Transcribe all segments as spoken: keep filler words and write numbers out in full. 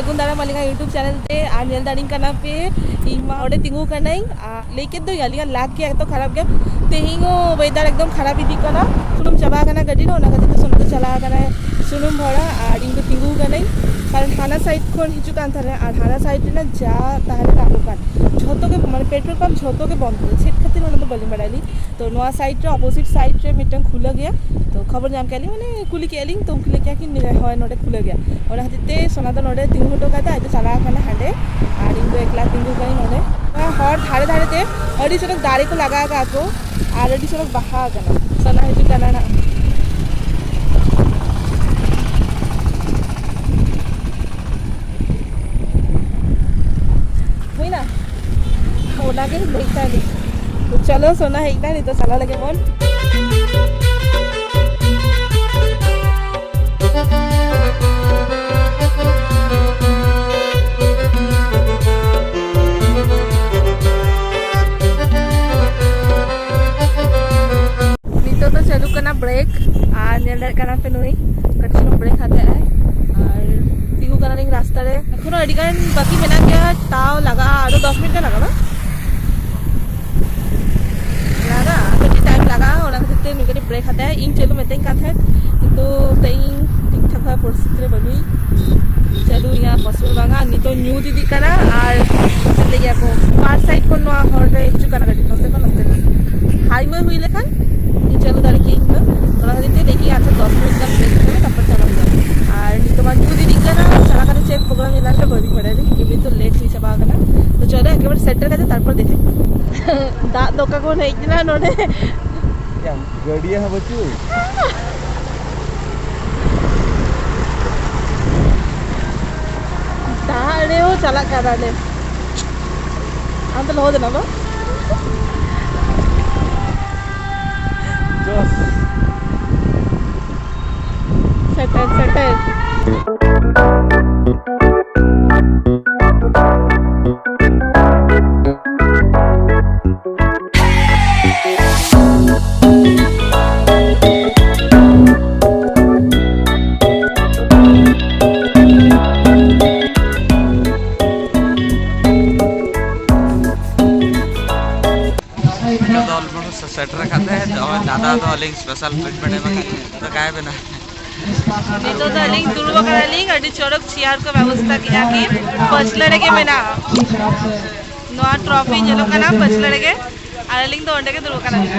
ᱥᱟᱹᱜᱩᱱ ᱫᱟᱨᱟᱢ ᱟᱹᱞᱤᱧᱟᱜ YouTube ᱪᱮᱱᱮᱞ ᱛᱮ᱾ ᱟᱨ ᱧᱮᱞ ᱫᱟᱲᱮᱧ ᱠᱟᱱᱟ ᱯᱮ, ᱤᱧ ᱢᱟ ᱚᱸᱰᱮ ᱛᱤᱸᱜᱩ ᱠᱟᱹᱱᱟᱹᱧ᱾ ᱟᱨ ᱞᱟᱹᱭ ᱠᱮᱫ ᱫᱚᱧ ᱟᱹᱞᱤᱧᱟᱜ ᱞᱟᱠ ᱜᱮ ᱮᱛᱚ ᱠᱷᱟᱨᱟᱯ ᱜᱮᱭᱟ᱾ ᱛᱮᱦᱮᱧ ᱦᱚᱸ ᱚᱭᱮᱫᱟᱨ ᱮᱠᱫᱚᱢ ᱠᱷᱟᱨᱟᱯ ᱤᱫᱤᱜ ᱠᱟᱱᱟ, ᱥᱩᱱᱩᱢ ᱪᱟᱵᱟ ᱟᱠᱟᱱᱟ ᱜᱟᱹᱰᱤ ᱨᱮ, ᱚᱱᱟ ᱠᱷᱟᱹᱛᱤᱨ ᱛᱮ ᱥᱚᱱᱟ ᱫᱚ ᱪᱟᱞᱟᱣ ᱟᱠᱟᱱᱟᱭ ᱥᱩᱱᱩᱢ ᱵᱷᱚᱨᱟ᱾ ᱟᱨ ᱤᱧ ᱫᱚ ᱛᱤᱸᱜᱩ ᱠᱟᱹᱱᱟᱹᱧ, ᱠᱟᱨᱚᱱ ᱦᱟᱱᱟ ᱥᱟᱭᱤᱰ ᱠᱷᱚᱱ ᱦᱤᱡᱩᱜ ᱠᱟᱱ ᱛᱟᱦᱮᱱᱟ᱾ ᱟᱨ ᱦᱟᱱᱟ ᱥᱟᱭᱤᱰ ᱨᱮᱱᱟᱜ ᱡᱟ ᱛᱟᱦᱮᱸ ᱞᱮᱱᱟ ᱟᱠᱚ ᱠᱟᱱ, ᱡᱷᱚᱛᱚ ᱜᱮ, ᱢᱟᱱᱮ, ᱯᱮᱴᱨᱳᱞ ᱯᱟᱢᱯ ᱡᱷᱚᱛᱚ ᱜᱮ ᱵᱚᱱᱫ ᱜᱮᱭᱟ᱾ ᱪᱮᱫ ᱠᱷᱟᱹᱛᱤᱨ ᱚᱱᱟ ᱫᱚ ᱵᱟᱹᱞᱤᱧ ᱵᱟᱲᱟᱭᱟ ᱞᱤᱧ᱾ ᱛᱚ ᱱᱚᱣᱟ ᱥᱟᱭᱤᱰ ᱨᱮ, ᱚᱯᱳᱡᱤᱴ ᱥᱟᱭᱤᱰ ᱨᱮ ᱢᱤᱫᱴᱟᱝ ᱠᱷᱩᱞᱟᱹ ᱜᱮᱭᱟ᱾ ᱛᱚ ᱠᱷᱚᱵᱚᱨ ᱧᱟᱢ ᱠᱮᱫ ᱞᱤᱧ, ᱢᱟᱱᱮ, ᱠᱩᱞᱤ ᱠᱮᱫ ᱞᱤᱧ, ᱛᱚ ᱩᱱᱠᱤᱱ ᱞᱟᱹᱭ ᱠᱮᱫᱟ ᱠᱤᱱ, "ᱦᱳᱭ, ᱱᱚᱰᱮ ᱠᱷᱩᱞᱟᱹ ᱜᱮᱭᱟ᱾" ᱚᱱᱟ ᱠᱷᱟᱹᱛᱤᱨ ᱛᱮ ᱥᱚᱱᱟ ᱫᱚ ᱱᱚᱰᱮ ᱛᱤᱸᱜᱩ ᱦᱚᱴᱚ ᱠᱟᱛᱮ ᱟᱡ ᱫᱚ ᱪᱟᱞᱟᱣ ᱠᱟᱱᱟ ᱦᱟᱸᱰᱮ, ᱟᱨ ᱤᱧ ᱫᱚ ᱮᱠᱞᱟ ᱛᱤᱸᱜᱩ ᱠᱟᱹᱱᱟᱹᱧ ᱱᱚᱰᱮ᱾ ᱱᱚᱣᱟ ᱦᱚᱨ ᱫᱷᱟᱨᱮ ᱫᱷᱟᱨᱮ ᱛᱮ ᱟᱹᱰᱤ ᱪᱚᱨᱚᱠ ᱫᱟᱨᱮ ᱠᱚ ᱞᱟᱜᱟᱣ ᱟᱠᱟᱫ ᱠᱚ, ᱟᱨ ᱟᱹᱰᱤ ᱪᱚᱨᱚᱠ ᱵᱟᱦᱟ ᱟᱠᱟᱱᱟ᱾ ᱥᱚᱱᱟ ᱦᱤᱡᱩᱜ ᱠᱟᱱᱟ ᱱᱟᱜ᱾ ᱦᱩᱭᱱᱟ? ᱚᱱᱟᱜᱮ ᱞᱟᱹᱭ ᱛᱟᱦᱮᱱᱤᱧ᱾ ᱪᱚᱞᱚ, ᱥᱚᱱᱟ ᱦᱮᱡ ᱮᱱᱟ, ᱱᱤᱛᱚᱜ ᱪᱟᱞᱟᱣ ᱞᱮᱜᱮ ᱵᱚᱱ᱾ ᱱᱤᱛᱚᱜ ᱫᱚ ᱪᱟᱹᱞᱩᱜ ᱠᱟᱱᱟ ᱵᱨᱮᱠ, ᱟᱨ ᱧᱮᱞ ᱫᱟᱲᱮᱭᱟᱜ ᱠᱟᱱᱟ ᱯᱮ ᱱᱩᱭ ᱠᱟᱹᱴᱤᱡ ᱪᱩᱞᱩᱝ ᱵᱨᱮᱠ ᱦᱟᱛᱟᱣ ᱮᱫᱟᱭ, ᱟᱨ ᱛᱤᱸᱜᱩ ᱠᱟᱱᱟᱞᱤᱧ ᱨᱟᱥᱛᱟ ᱨᱮ᱾ ᱮᱠᱷᱚᱱᱳ ᱟᱹᱰᱤ ᱜᱟᱱ ᱵᱟᱹᱠᱤ ᱢᱮᱱᱟᱜ ᱜᱮᱭᱟ, ᱛᱟᱣ ᱞᱟᱜᱟᱜᱼᱟ ᱟᱨᱚ ᱫᱚᱥ ᱢᱤᱱᱤᱴ ᱜᱟᱱ ᱞᱟᱜᱟᱜᱼᱟ᱾ ᱞᱟᱜᱟᱜᱼᱟ, ᱠᱟᱹᱴᱤᱡ ᱴᱟᱭᱤᱢ ᱞᱟᱜᱟᱜᱼᱟ, ᱚᱱᱟ ᱠᱷᱟᱹᱛᱤᱨ ᱛᱮ ᱱᱩᱭ ᱠᱟᱹᱴᱤᱡ ᱵᱨᱮᱠ ᱦᱟᱛᱟᱣ ᱮᱫᱟᱭ᱾ ᱤᱧ ᱪᱟᱹᱞᱩ ᱢᱮᱛᱟᱹᱧ ᱠᱟᱱ ᱛᱟᱦᱮᱸᱫ, ᱠᱤᱱᱛᱩ ᱛᱮᱦᱮᱧ ᱴᱷᱤᱠ ᱴᱷᱟᱠ ᱵᱷᱟᱵᱮ ᱯᱚᱨᱤᱥᱛᱷᱤᱛᱤ ᱨᱮ ᱵᱟᱹᱱᱩᱧ᱾ ᱪᱟᱹᱞᱩ ᱨᱮᱭᱟᱜ possible ᱵᱟᱝᱟ᱾ ᱱᱤᱛᱚᱜ ᱧᱩᱛ ᱤᱫᱤᱜ ᱠᱟᱱᱟ, ᱟᱨ ᱪᱮᱫ ᱞᱟᱹᱭ ᱜᱮᱭᱟ ᱠᱚ, ᱵᱟᱨ ᱥᱟᱭᱤᱰ ᱠᱷᱚᱱ ᱱᱚᱣᱟ ᱦᱚᱨ ᱨᱮ ᱦᱤᱡᱩᱜ ᱠᱟᱱᱟ ᱜᱟᱹᱰᱤ, ᱱᱚᱛᱮ ᱠᱷᱚᱱ ᱱᱚᱛᱮ ᱠᱷᱚᱱ᱾ ᱦᱟᱭᱣᱮ ᱦᱩᱭ ᱞᱮᱠᱷᱟᱱ ᱤᱧ ᱪᱟᱹᱞᱩ ᱫᱟᱲᱮ ᱠᱮᱭᱟᱹᱧ ᱦᱩᱱᱟᱹᱝ᱾ ᱚᱱᱟ ᱠᱷᱟᱹᱛᱤᱨ ᱛᱮ ᱞᱟᱹᱭ ᱠᱮᱫᱼᱟ, ᱟᱪᱪᱷᱟ, ᱫᱚᱥ ᱢᱤᱱᱤᱴ ᱜᱟᱱ ᱵᱨᱮᱠ ᱦᱟᱛᱟᱣᱟ, ᱛᱟᱨᱯᱚᱨ ᱪᱟᱞᱟᱣ ᱦᱩᱭᱩᱜᱼᱟ᱾ ᱟᱨ ᱱᱤᱛᱚᱜ ᱢᱟ ᱧᱩᱛ ᱤᱫᱤᱜ ᱠᱟᱱᱟ, ᱪᱟᱞᱟᱣ ᱠᱟᱛᱮ ᱪᱮᱫ ᱯᱨᱳᱜᱨᱟᱢ ᱧᱮᱞᱟ ᱥᱮ ᱵᱟᱹᱧ ᱵᱟᱲᱟᱭᱟ, ᱮᱢᱱᱤ ᱛᱚ ᱞᱮᱴ ᱦᱩᱭ ᱪᱟᱵᱟ ᱟᱠᱟᱱᱟ᱾ ᱛᱚ ᱪᱚᱞᱚ, ᱮᱠᱮᱵᱟᱨᱮ ᱥᱮᱴᱮᱨ ᱠᱟᱛᱮ ᱛᱟᱨᱯᱚᱨ ᱫᱮᱠᱷᱟᱭ᱾ ᱫᱟᱜ ᱫᱚ ᱚᱠᱟ ᱠᱷᱚᱱ ᱦᱮᱡ ᱮᱱᱟ ᱱᱚᱰᱮ? ᱭᱟ, ᱜᱟᱹᱰᱭᱟᱹ ᱦᱚᱸ ᱵᱟᱹᱪᱩᱜ᱾ ᱫᱟᱜ ᱨᱮᱦᱚᱸ ᱪᱟᱞᱟᱜ ᱠᱟᱱᱟᱞᱮ᱾ ᱟᱢ ᱫᱚ ᱞᱚᱦᱚᱫ ᱮᱱᱟᱢ ᱵᱟᱝ? ᱡᱚᱥ᱾ ᱥᱮᱴᱮᱨ, ᱥᱮᱴᱮᱨ᱾ ᱥᱮᱴᱮᱨ ᱠᱟᱛᱮ ᱱᱚᱜᱼᱚᱭ ᱫᱟᱫᱟ ᱫᱚ ᱟᱹᱞᱤᱧ special treatment ᱮᱢ ᱟᱠᱟᱫ ᱞᱤᱧᱟ᱾ ᱱᱤᱛᱚᱜ ᱫᱚ ᱠᱟᱭ ᱵᱮᱱᱟ? ᱱᱤᱛᱚᱜ ᱫᱚ ᱟᱹᱞᱤᱧ ᱫᱩᱲᱩᱵ ᱟᱠᱟᱱᱟᱞᱤᱧ, ᱟᱹᱰᱤ ᱪᱚᱨᱚᱠ ᱪᱮᱭᱟᱨ ᱠᱚ ᱵᱮᱵᱚᱥᱛᱷᱟ ᱠᱮᱜᱼᱟ ᱠᱤ ᱯᱟᱹᱪᱷᱞᱟᱹ ᱨᱮᱜᱮ ᱢᱮᱱᱟᱜᱼᱟ᱾ ᱱᱚᱣᱟ ᱴᱨᱚᱯᱷᱤ ᱧᱮᱞᱚᱜ ᱠᱟᱱᱟ ᱯᱟᱹᱪᱷᱞᱟᱹ ᱨᱮᱜᱮ, ᱟᱨ ᱟᱹᱞᱤᱧ ᱫᱚ ᱚᱸᱰᱮ ᱜᱮ ᱫᱩᱲᱩᱵ ᱟᱠᱟᱱᱟᱞᱤᱧ᱾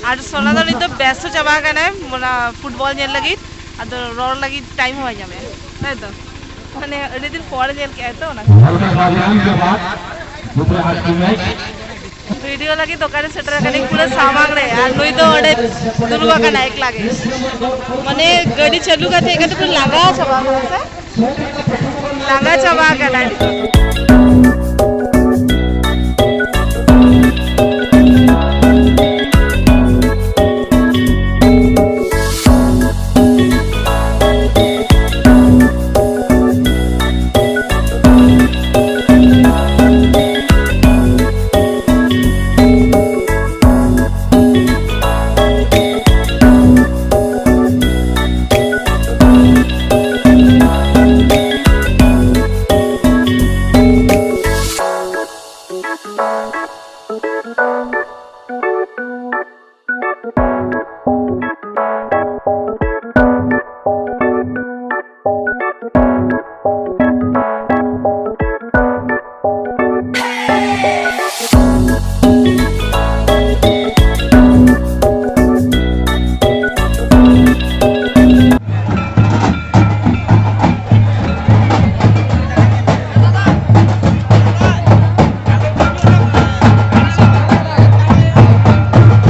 ᱟᱨ ᱥᱳᱱᱟ ᱫᱚ ᱱᱤᱛᱚᱜ ᱵᱮᱥᱛᱚ ᱪᱟᱵᱟ ᱟᱠᱟᱱᱟᱭ ᱚᱱᱟ ᱯᱷᱩᱴᱵᱚᱞ ᱧᱮᱞ ᱞᱟᱹᱜᱤᱫ, ᱟᱫᱚ ᱨᱚᱲ ᱞᱟᱹᱜᱤᱫ ᱴᱟᱭᱤᱢ ᱦᱚᱸ ᱵᱟᱭ ᱧᱟᱢᱮᱜᱼᱟ, ᱛᱟᱭ ᱛᱚ? ᱢᱟᱱᱮ ᱟᱹᱰᱤ ᱫᱤᱱ ᱯᱚᱨᱮ ᱧᱮᱞ ᱠᱮᱜᱼᱟᱭ ᱛᱚ ᱚᱱᱟ᱾ ᱵᱷᱤᱰᱤᱭᱳ ᱞᱟᱹᱜᱤᱫ ᱫᱚᱠᱟᱱ ᱨᱮ ᱥᱮᱴᱮᱨ ᱟᱠᱟᱱᱟᱹᱧ ᱯᱩᱨᱟᱹ ᱥᱟᱢᱟᱝ ᱨᱮ, ᱟᱨ ᱱᱩᱭ ᱫᱚ ᱚᱸᱰᱮ ᱫᱩᱲᱩᱵ ᱟᱠᱟᱱᱟᱭ ᱮᱠᱞᱟ ᱜᱮ᱾ ᱢᱟᱱᱮ ᱜᱟᱹᱰᱤ ᱪᱟᱹᱞᱩ ᱠᱟᱛᱮ ᱮᱠᱟᱞ ᱛᱮ ᱯᱩᱨᱟᱹ ᱞᱟᱸᱜᱟ ᱪᱟᱵᱟ ᱟᱠᱟᱱᱟ ᱥᱮ? ᱞᱟᱸᱜᱟ ᱪᱟᱵᱟ ᱟᱠᱟᱱᱟᱭ᱾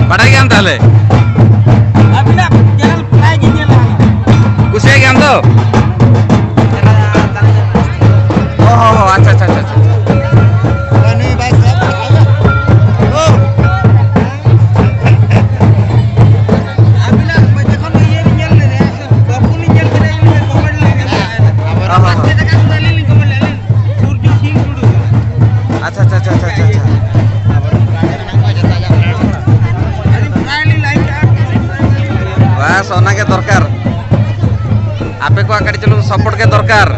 ᱵᱟᱲᱟᱭ ᱜᱮᱭᱟᱢ ᱛᱟᱦᱞᱮ? ᱟᱹᱵᱤᱱᱟᱜ ᱪᱮᱱᱮᱞ ᱯᱨᱟᱭ ᱜᱮ ᱧᱮᱞ ᱟᱠᱟᱱᱟ᱾ ᱠᱩᱥᱤᱭᱟᱜ ᱜᱮᱭᱟᱢ ᱛᱚ? ᱚ ᱦᱚᱸ ᱦᱚᱸ, ᱟᱪᱪᱷᱟ, ᱟᱪᱪᱷᱟ, ᱟᱪᱪᱷᱟ, ᱟᱪᱪᱷᱟ᱾ ᱟᱹᱵᱤᱱᱟᱜ ᱡᱚᱠᱷᱚᱱ ᱤᱭᱟᱹ ᱞᱤᱧ ᱧᱮᱞ ᱞᱮᱫᱟ, ᱵᱟᱹᱵᱩ ᱞᱤᱧ ᱧᱮᱞ ᱠᱮᱫᱟ, ᱤᱧ ᱞᱤᱧ ᱠᱚᱢᱮᱱᱴ ᱞᱮᱫᱟ᱾ ᱚ ᱦᱚᱸ᱾ ᱪᱮᱫ ᱞᱮᱠᱟ ᱥᱩᱫᱷᱟᱹ ᱟᱹᱞᱤᱧ ᱞᱤᱧ ᱠᱚᱢᱮᱱᱴ ᱞᱮᱫᱟ, ᱟᱹᱞᱤᱧ ᱥᱩᱨᱡᱩ ᱥᱤᱝ ᱴᱩᱰᱩ᱾ ᱟᱪᱪᱷᱟ, ᱟᱪᱪᱷᱟ, ᱟᱪᱪᱷᱟ, ᱟᱪᱪᱷᱟ, ᱟᱪᱪᱷᱟ᱾ ᱟᱹᱞᱤᱧ ᱯᱨᱟᱭ ᱞᱤᱧ ᱞᱟᱭᱤᱠ ᱠᱟᱜᱼᱟ᱾ ᱵᱟᱥ, ᱚᱱᱟᱜᱮ ᱫᱚᱨᱠᱟᱨ᱾ ᱟᱯᱮ ᱠᱚᱣᱟᱜ ᱠᱟᱹᱴᱤᱡ ᱪᱩᱞᱩᱝ ᱥᱟᱯᱳᱨᱴ ᱜᱮ ᱫᱚᱨᱠᱟᱨ᱾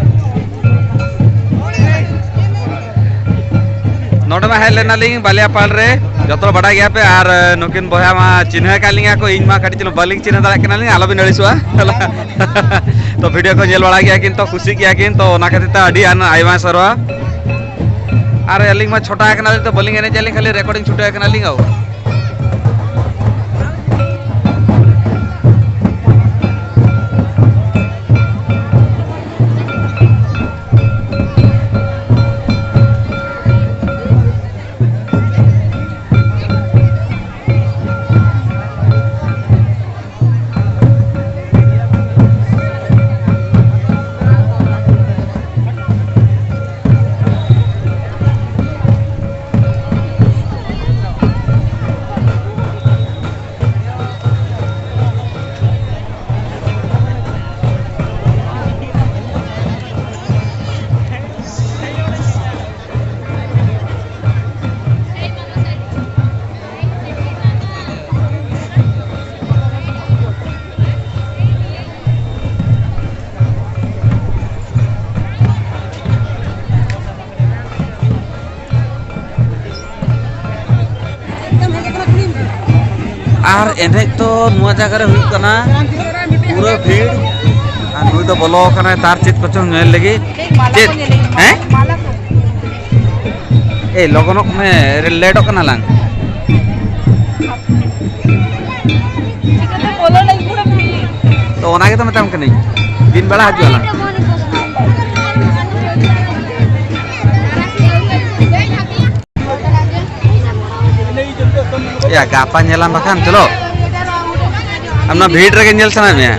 ᱱᱚᱰᱮ ᱢᱟ ᱦᱮᱡ ᱞᱮᱱᱟᱞᱤᱧ ᱵᱟᱞᱤᱭᱟᱯᱟᱲ ᱨᱮ, ᱡᱚᱛᱚ ᱦᱚᱲ ᱵᱟᱰᱟᱭ ᱜᱮᱭᱟ ᱯᱮ, ᱟᱨ ᱱᱩᱠᱤᱱ ᱵᱚᱭᱦᱟ ᱢᱟ ᱪᱤᱱᱦᱟᱹ ᱟᱠᱟᱫ ᱞᱤᱧᱟ ᱠᱚ, ᱤᱧ ᱢᱟ ᱠᱟᱹᱴᱤᱡ ᱪᱩᱞᱩᱝ ᱵᱟᱹᱞᱤᱧ ᱪᱤᱱᱦᱟᱹ ᱫᱟᱲᱮᱭᱟᱜ ᱠᱟᱱᱟᱞᱤᱧ, ᱟᱞᱚᱵᱤᱱ ᱟᱹᱲᱤᱥᱚᱜᱼᱟ᱾ ᱛᱚ ᱵᱷᱤᱰᱤᱭᱳ ᱠᱚ ᱧᱮᱞ ᱵᱟᱲᱟ ᱜᱮᱭᱟ ᱠᱤᱱ, ᱛᱚ ᱠᱩᱥᱤᱜ ᱜᱮᱭᱟ ᱠᱤᱱ, ᱛᱚ ᱚᱱᱟ ᱠᱷᱟᱹᱛᱤᱨ ᱛᱮ ᱟᱹᱰᱤ ᱟᱭᱢᱟ ᱟᱭᱢᱟ ᱥᱟᱨᱦᱟᱣ᱾ ᱟᱨ ᱟᱹᱞᱤᱧ ᱢᱟ ᱪᱷᱳᱴᱟ ᱟᱠᱟᱱᱟᱞᱤᱧ, ᱛᱚ ᱵᱟᱹᱞᱤᱧ ᱮᱱᱮᱡ ᱟᱹᱞᱤᱧ, ᱠᱷᱟᱹᱞᱤ ᱨᱮᱠᱚᱨᱰᱤᱝ ᱪᱷᱩᱴᱟᱹᱣ ᱟᱠᱟᱱᱟᱞᱤᱧ᱾ ᱚ, ᱟᱨ ᱮᱱᱮᱡ ᱫᱚ ᱱᱚᱣᱟ ᱡᱟᱭᱜᱟ ᱨᱮ ᱦᱩᱭᱩᱜ ᱠᱟᱱᱟ ᱯᱩᱨᱟᱹ ᱵᱷᱤᱲ᱾ ᱟᱨ ᱱᱩᱭ ᱫᱚ ᱵᱚᱞᱚ ᱟᱠᱟᱱᱟᱭ ᱛᱟᱨ ᱪᱮᱫ ᱠᱚᱪᱚᱝ ᱧᱮᱞ ᱞᱟᱹᱜᱤᱫ᱾ ᱪᱮᱫ? ᱦᱮᱸ? ᱮᱭ, ᱞᱚᱜᱚᱱᱚᱜ ᱢᱮ, ᱞᱮᱴᱚᱜ ᱠᱟᱱᱟ ᱞᱟᱝ᱾ ᱛᱚ, ᱚᱱᱟ ᱜᱮᱛᱚ ᱢᱮᱛᱟᱢ ᱠᱟᱹᱱᱟᱹᱧ, ᱫᱤᱱ ᱵᱮᱲᱟ ᱦᱤᱡᱩᱜ ᱟᱞᱟᱝ᱾ ᱭᱟ, ᱜᱟᱯᱟ ᱧᱮᱞᱟᱢ ᱵᱟᱠᱷᱟᱱ, ᱪᱚᱞᱚ᱾ ᱟᱢ ᱱᱚᱣᱟ ᱵᱷᱤᱲ ᱨᱮᱜᱮ ᱧᱮᱞ ᱥᱟᱱᱟᱭᱮᱫ ᱢᱮᱭᱟ?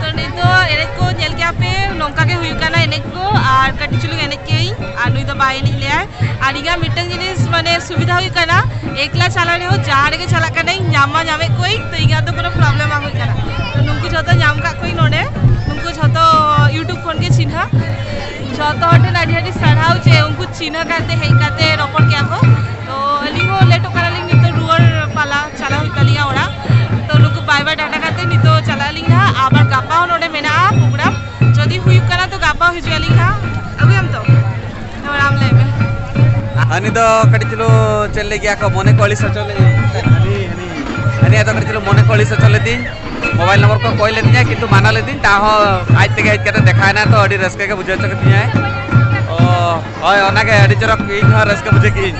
ᱛᱚ, ᱱᱤᱛ ᱫᱚ ᱮᱱᱮᱡ ᱠᱚ ᱧᱮᱞ ᱠᱮᱜᱼᱟ ᱯᱮ, ᱱᱚᱝᱠᱟ ᱜᱮ ᱦᱩᱭᱩᱜ ᱠᱟᱱᱟ ᱮᱱᱮᱡ ᱠᱚ, ᱟᱨ ᱠᱟᱹᱴᱤᱡ ᱪᱩᱞᱩᱝ ᱮᱱᱮᱡ ᱠᱮᱜᱼᱟᱹᱧ, ᱟᱨ ᱱᱩᱭ ᱫᱚ ᱵᱟᱭ ᱮᱱᱮᱡ ᱞᱮᱜᱼᱟᱭ᱾ ᱟᱨ ᱤᱧᱟᱹᱜ ᱢᱤᱫᱴᱟᱝ ᱡᱤᱱᱤᱥ ᱢᱟᱱᱮ ᱥᱩᱵᱤᱫᱷᱟ ᱦᱩᱭᱩᱜ ᱠᱟᱱᱟ, ᱮᱠᱞᱟ ᱪᱟᱞᱟᱣ ᱨᱮᱦᱚᱸ ᱡᱟᱦᱟᱸ ᱨᱮᱜᱮ ᱪᱟᱞᱟᱜ ᱠᱟᱹᱱᱟᱹᱧ, ᱧᱟᱢ ᱢᱟ ᱧᱟᱢᱮᱫ ᱠᱚᱣᱟᱧ, ᱛᱚ ᱤᱧᱟᱹᱜ ᱫᱚ ᱠᱳᱱᱳ ᱯᱨᱚᱵᱞᱮᱢ ᱵᱟᱝ ᱦᱩᱭᱩᱜ ᱠᱟᱱᱟ᱾ ᱛᱚ ᱱᱩᱠᱩ ᱡᱷᱚᱛᱚ ᱧᱟᱢ ᱠᱟᱜ ᱠᱚᱣᱟᱧ ᱱᱚᱰᱮ, ᱱᱩᱠᱩ ᱡᱷᱚᱛᱚ YouTube ᱠᱷᱚᱱ ᱜᱮ ᱪᱤᱱᱦᱟᱹ᱾ ᱡᱷᱚᱛᱚ ᱦᱚᱲ ᱴᱷᱮᱱ ᱟᱹᱰᱤ ᱟᱹᱰᱤ ᱥᱟᱨᱦᱟᱣ ᱡᱮ ᱩᱱᱠᱩ ᱪᱤᱱᱦᱟᱹ ᱠᱟᱛᱮ ᱦᱮᱡ ᱠᱟᱛᱮ ᱨᱚᱯᱚᱲ ᱠᱮᱜᱼᱟ ᱠᱚ᱾ ᱛᱚ ᱟᱹᱞᱤᱧ ᱦᱚᱸ ᱞᱮᱴᱚᱜ ᱠᱟᱱᱟᱞᱤᱧ, ᱱᱤᱛᱚᱜ ᱨᱩᱣᱟᱹᱲ ᱯᱟᱞᱟ ᱪᱟᱞᱟᱣ ᱦᱩᱭᱩᱜ ᱛᱟᱹᱞᱤᱧᱟ ᱚᱲᱟᱜ᱾ ᱛᱚ ᱱᱩᱠᱩ ᱵᱟᱭ ᱵᱟᱭ ᱴᱟᱴᱟ ᱠᱟᱛᱮ ᱱᱤᱛᱚᱜ ᱪᱟᱞᱟᱜ ᱟᱹᱞᱤᱧ ᱱᱟᱦᱟᱜ, ᱟᱵᱟᱨ ᱜᱟᱯᱟ ᱦᱚᱸ ᱱᱚᱰᱮ ᱢᱮᱱᱟᱜᱼᱟ ᱯᱨᱳᱜᱨᱟᱢ, ᱡᱩᱫᱤ ᱦᱩᱭᱩᱜ ᱠᱟᱱᱟ ᱛᱚ ᱜᱟᱯᱟ ᱦᱤᱡᱩᱜ ᱟᱹᱞᱤᱧ ᱱᱟᱦᱟᱜ᱾ ᱟᱹᱜᱩᱭᱟᱢ ᱛᱚ? ᱦᱳᱭ, ᱟᱢ ᱞᱟᱹᱭ ᱢᱮ᱾ ᱫᱚ ᱠᱟᱹᱴᱤᱡ ᱪᱩᱞᱩ ᱪᱮᱫ ᱞᱟᱹᱭ ᱜᱮᱭᱟ ᱠᱚ, ᱢᱚᱱᱮ ᱠᱚ ᱟᱹᱲᱤᱥ ᱦᱚᱪᱚ ᱞᱮᱫ ᱦᱟᱹᱱᱤ ᱦᱟᱹᱱᱤ ᱦᱟᱹᱱᱤ ᱫᱚ ᱠᱟᱹᱴᱤᱡ ᱪᱩᱞᱩ ᱢᱚᱱᱮ ᱠᱚ ᱟᱹᱲᱤᱥ ᱦᱚᱪᱚ ᱞᱮᱫᱤᱧ᱾ ᱢᱳᱵᱟᱭᱤᱞ ᱱᱚᱢᱵᱚᱨ ᱠᱚ ᱠᱚᱭ ᱞᱮᱫᱤᱧᱟ, ᱠᱤᱱᱛᱩ ᱢᱟᱱᱟ ᱞᱮᱫᱤᱧ, ᱛᱟᱦᱚᱸ ᱟᱡ ᱛᱮᱜᱮ ᱦᱮᱡ ᱠᱟᱛᱮ ᱫᱮᱠᱷᱟᱭᱱᱟ, ᱛᱚ ᱟᱹᱰᱤ ᱨᱟᱹᱥᱠᱟᱹ ᱜᱮ ᱵᱩᱡᱷᱟᱹᱣ ᱦᱚᱪᱚ ᱠᱮᱫᱤᱧᱟᱭ᱾ ᱚ, ᱦᱳᱭ, ᱚᱱᱟᱜᱮ ᱟᱹᱰᱤ ᱪᱚᱨᱚᱠ, ᱤᱧ ᱦᱚᱸ ᱨᱟᱹᱥᱠᱟᱹ ᱵᱩᱡᱷᱟᱹᱣ ᱠᱮᱫᱤᱧ᱾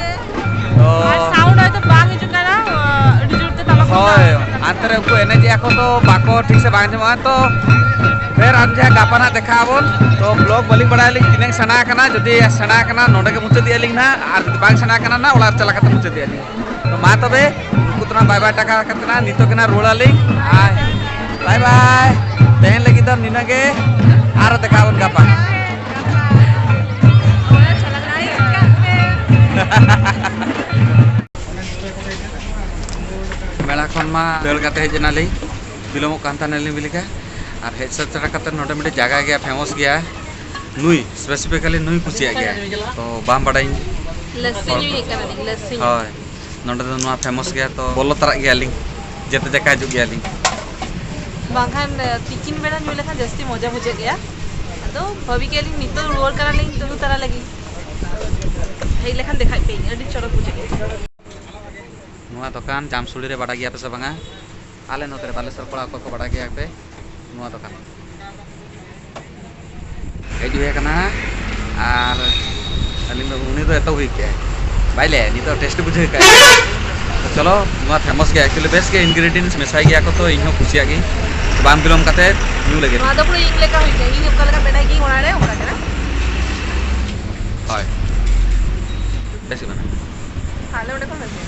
ᱛᱚ ᱟᱨ ᱥᱟᱣᱩᱱᱰ ᱦᱚᱭᱛᱳ ᱵᱟᱝ ᱦᱤᱡᱩᱜ ᱠᱟᱱᱟ, ᱟᱹᱰᱤ ᱡᱳᱨ ᱛᱮ ᱛᱟᱞᱟ ᱠᱷᱚᱱ ᱦᱳᱭ, ᱵᱟᱝ ᱦᱤᱡᱩᱜ ᱠᱟᱱᱟ᱾ ᱟᱱᱛᱮ ᱨᱮ ᱩᱱᱠᱩ ᱮᱱᱮᱡᱮᱜᱼᱟ ᱠᱚ, ᱛᱚ ᱵᱟᱠᱚ ᱴᱷᱤᱠ ᱥᱮ ᱵᱟᱝ ᱟᱸᱡᱚᱢᱚᱜᱼᱟ᱾ ᱛᱚ ᱯᱷᱮᱨ ᱟᱨ ᱡᱟᱦᱟᱸ ᱜᱟᱯᱟ ᱱᱟᱜ ᱫᱮᱠᱷᱟᱜ ᱟᱵᱚᱱ᱾ ᱛᱚ ᱵᱞᱚᱜ ᱵᱟᱹᱞᱤᱧ ᱵᱟᱲᱟᱭᱟᱞᱤᱧ ᱛᱤᱱᱟᱹᱜ ᱥᱮᱬᱟ ᱟᱠᱟᱱᱟ, ᱡᱩᱫᱤ ᱥᱮᱬᱟ ᱟᱠᱟᱱᱟ ᱱᱚᱰᱮ ᱜᱮ ᱢᱩᱪᱟᱹᱫ ᱮᱜᱼᱟ ᱞᱤᱧ ᱱᱟᱜ, ᱟᱨ ᱡᱩᱫᱤ ᱵᱟᱝ ᱥᱮᱬᱟ ᱟᱠᱟᱱᱟ ᱱᱟᱜ, ᱚᱲᱟᱜ ᱨᱮ ᱪᱟᱞᱟᱣ ᱠᱟᱛᱮ ᱢᱩᱪᱟᱹᱫ ᱮᱜᱼᱟ ᱞᱤᱧ᱾ ᱛᱚ ᱢᱟ ᱛᱚᱵᱮ, ᱩᱱᱠᱩ ᱛᱚ ᱱᱟᱜ ᱵᱟᱭ ᱵᱟᱭ ᱴᱟᱠᱟ ᱠᱟᱛᱮ ᱱᱟᱜ ᱱᱤᱛᱚᱜ ᱜᱮ ᱱᱟᱜ ᱨᱩᱣᱟᱹᱲ ᱟᱹᱞᱤᱧ᱾ ᱟᱨ ᱵᱟᱭ ᱵᱟᱭ, ᱛᱮᱦᱮᱧ ᱞᱟᱹᱜᱤᱫ ᱫᱚ ᱱᱤᱱᱟᱹᱜ ᱜᱮ, ᱟᱨᱚ ᱫᱮᱠᱷᱟᱜ ᱟᱵᱚᱱ ᱜᱟᱯᱟ᱾ ᱢᱮᱞᱟ ᱠᱷᱚᱱ ᱢᱟ ᱫᱟᱹᱲ ᱠᱟᱛᱮ ᱦᱮᱡ ᱮᱱᱟᱞᱤᱧ, ᱵᱤᱞᱚᱢᱚᱜ ᱠᱟᱱ ᱛᱟᱦᱮᱱᱟᱞᱤᱧ ᱵᱤᱞᱤᱠᱟ᱾ ᱟᱨ ᱦᱮᱡ ᱥᱮᱴᱮᱨ ᱠᱟᱛᱮ ᱱᱚᱰᱮ ᱢᱤᱫᱴᱮᱡ ᱡᱟᱭᱜᱟ ᱜᱮᱭᱟ, ᱯᱷᱮᱢᱟᱥ ᱜᱮᱭᱟ, ᱱᱩᱭ ᱥᱯᱮᱥᱤᱯᱷᱤᱠᱟᱞᱤ ᱱᱩᱭ ᱠᱩᱥᱤᱭᱟᱜ ᱜᱮᱭᱟ᱾ ᱛᱚ ᱵᱟᱢ ᱵᱟᱰᱟᱭᱤᱧ ᱞᱟᱹᱥᱥᱤ ᱧᱩᱭ ᱦᱮᱡ ᱠᱟᱱᱟᱞᱤᱧ, ᱞᱟᱹᱥᱥᱤ ᱧᱩ᱾ ᱦᱳᱭ, ᱱᱚᱰᱮ ᱫᱚ ᱱᱚᱣᱟ ᱯᱷᱮᱢᱟᱥ ᱜᱮᱭᱟ, ᱛᱚ ᱵᱚᱞᱚ ᱛᱟᱨᱟᱜ ᱜᱮᱭᱟᱞᱤᱧ, ᱡᱮᱛᱮ ᱡᱟᱭᱜᱟ ᱦᱤᱡᱩᱜ ᱜᱮᱭᱟᱞᱤᱧ᱾ ᱵᱟᱝᱠᱷᱟᱱ, ᱮ, ᱛᱤᱠᱤᱱ ᱵᱮᱲᱟ ᱧᱩ ᱞᱮᱠᱷᱟᱱ ᱡᱟᱹᱥᱛᱤ ᱢᱚᱡᱟ ᱵᱩᱡᱷᱟᱹᱜ ᱜᱮᱭᱟ᱾ ᱟᱫᱚ ᱵᱷᱟᱹᱵᱤ ᱠᱮᱜᱼᱟ ᱞᱤᱧ ᱱᱤᱛᱚᱜ ᱨᱩᱣᱟᱹᱲ ᱠᱟᱱᱟᱞᱤᱧ ᱛᱟᱹᱨᱩ ᱛᱟᱨᱟ ᱞᱟᱹᱜᱤᱫ᱾ ᱦᱮᱡ ᱞᱮᱠᱷᱟᱱ ᱫᱮᱠᱷᱟᱡ ᱯᱮ, ᱟᱹᱰᱤ ᱪᱚᱨᱚᱠ ᱵᱩᱡᱷᱟᱹᱜ ᱜᱮᱭᱟ᱾ ᱱᱚᱣᱟ ᱫᱚᱠᱟᱱ ᱡᱟᱢᱥᱩᱲᱤ ᱨᱮ ᱵᱟᱰᱟᱭ ᱜᱮᱭᱟ ᱯᱮ ᱥᱮ ᱵᱟᱝᱟ? ᱟᱞᱮ ᱱᱚᱛᱮ ᱨᱮ ᱵᱟᱞᱮᱥᱚᱨ ᱠᱚᱲᱟ ᱚᱠᱚᱭ ᱠᱚ ᱵᱟᱰᱟᱭ ᱜᱮᱭᱟ ᱯᱮ ᱱᱚᱣᱟ ᱫᱚᱠᱟᱱ? ᱦᱮᱡ ᱦᱩᱭ ᱟᱠᱟᱱᱟ ᱟᱨ ᱟᱹᱞᱤᱧ ᱫᱚ, ᱩᱱᱤ ᱫᱚ ᱮᱛᱚ ᱦᱩᱭ ᱠᱮᱜᱼᱟᱭ, ᱵᱟᱭ ᱞᱟᱹᱭᱟ, ᱱᱤᱛᱚᱜ ᱴᱮᱥᱴ ᱵᱩᱡᱷᱟᱹᱣ ᱠᱟᱜᱼᱟᱭ᱾ ᱛᱚ ᱪᱚᱞᱚ, ᱱᱚᱣᱟ ᱯᱷᱮᱢᱟᱥ ᱜᱮᱭᱟ, ᱮᱠᱪᱩᱭᱮᱞᱤ ᱵᱮᱥ ᱜᱮ ᱤᱱᱜᱨᱮᱰᱤᱭᱮᱱᱴᱥ ᱢᱮᱥᱟᱭ ᱜᱮᱭᱟ ᱠᱚ, ᱛᱚ ᱤᱧ ᱦᱚᱸ ᱠᱩᱥᱤᱭᱟᱜ ᱜᱤᱧ᱾ ᱵᱟᱝ ᱵᱤᱞᱚᱢ ᱠᱟᱛᱮ ᱧᱩ ᱞᱟᱹᱜᱤᱫ᱾ ᱱᱚᱣᱟ ᱫᱚ ᱯᱩᱨᱟᱹ ᱤᱧ ᱞᱮᱠᱟ ᱦᱩᱭ ᱠᱟᱱᱟ, ᱤᱧ ᱚᱠᱟ ᱞᱮᱠᱟ ᱵᱮᱱᱟᱣ ᱜᱤᱭᱟᱹᱧ ᱚᱲᱟᱜ ᱨᱮ, ᱚᱱᱠᱟ ᱠᱟᱱᱟ᱾ ᱦᱳᱭ, ᱵᱮᱥ ᱜᱮ ᱢᱮᱱᱟᱜᱼᱟ᱾ ᱟᱞᱮ ᱚᱸᱰᱮ ᱠᱷᱚᱱ ᱵᱮᱥ ᱜᱮ᱾